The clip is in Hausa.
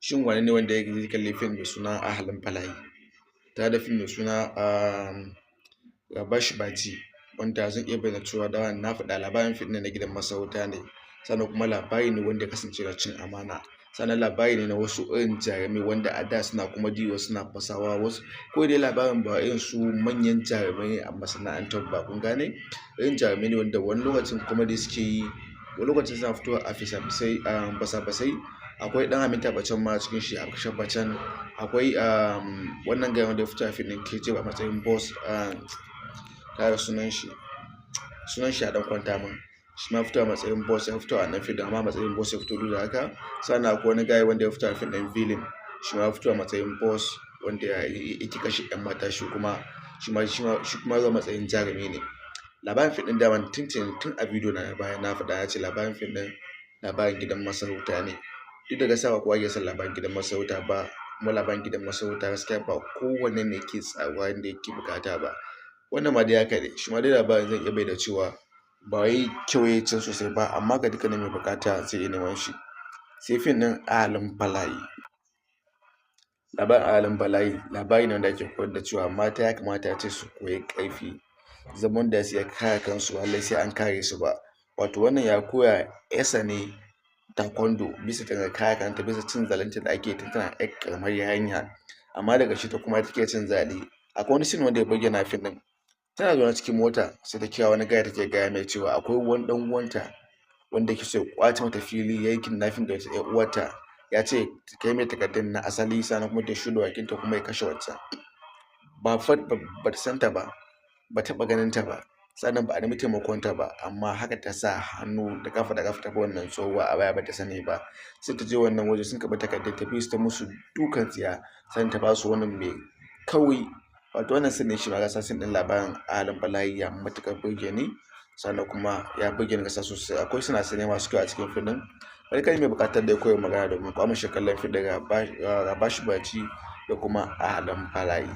Shin wane ne wanda ya kalli fim mai suna Ahalin Bala'i? Tare da fim mai suna Rabashi Baji, wanda zan iya bayyana cewa da na faɗa labarin fim ɗin na gidan masarauta ne, sannan kuma labari ne wanda ya kasance na cin amana, sannan labari ne na wasu irin jarumai wanda a da suna comedy, wasu suna fasawa, wasu ko dai labarin ba irin su manyan jarumai ne a masana'antar ba. Kun gane, irin jarumai ne wanda wani lokacin comedy suke yi, wani lokacin suna fitowa a fisa-fisai, basa-basai. Akwai ɗan Amitabh Bachchan ma cikin shi, Abhishek Bachchan. Akwai wannan guy wanda ya fito a fim ɗin KGF a matsayin boss, kare sunan shi, sunan shi ya ɗan kwanta min. Shi ma fito a matsayin boss, ya fito a wannan fim ɗin, amma a matsayin boss ya fito. Duk da haka, sannan akwai wani guy wanda ya fito a fim ɗin Villain, shi ma ya fito a matsayin boss wanda yake kashe ƴan mata. Shi kuma zuwa matsayin jarumi ne. Labarin fim ɗin daman tun tun a bidiyo na baya na faɗa, ya ce labarin fim ɗin labarin gidan masarauta ne. Duk da gaskiya ba kowa yake son labarin gidan masarauta ba, kuma labarin gidan masarauta gaskiya ba kowanne ne yake tsaruwa yanda yake buƙata ba. Wannan ma dai haka ne. Shi ma dai labarin zan iya bayyana cewa ba wai kyau yayi can sosai ba, amma ga dukkanin mai buƙata zai iya neman shi. Sai fim ɗin Ahalin Bala'i. Labarin Ahalin Bala'i labari ne wanda ake koyar da cewa mata ya kamata ace su koyi ƙarfi, zaman da su iya kare kansu, ba lallai sai an kare su ba. Wato wannan ya koya ƴarsa ne taekwondo bisa ta kare kanta bisa cin zalunta da ake tun tana ƴar ƙaramar yarinya, amma daga ƙarshe ta kuma take cin zali. Akwai wani scene wanda ya burge ni a fim ɗin. Tana zaune cikin mota, sai ta kira wani guy, take gaya mai cewa akwai wani ɗan uwanta wanda yake so ya ƙwace mata fili, yayi kidnapping da wata ƴar uwarta. Ya ce ta kai mai takardun na asali, sannan kuma ta shiru bakinta, kuma ya kashe wancan. Ba fa ba ta san ta ba, ba taɓa ganin ta ba, sannan ba a nemi taimakon ta ba, amma haka ta sa hannu da ƙafa ta bi wannan tsohuwa a baya, ba ta sani ba. Sai ta je wannan waje, sun karɓi takardun, ta bi su, ta musu dukan tsiya, sannan ta ba su wannan mai kauri. Wato wannan scene ɗin shi ma gaskiya, scene ɗin labarin Ahalin Bala'i ya matuƙar burge ni, sannan kuma ya burge ni gaskiya sosai. Akwai scenes masu kyau a cikin fim ɗin. Wani kai mai buƙatar da ya koyi magana domin kwamishin kallon fim ɗin Rabashi Baji da kuma Ahalin Bala'i.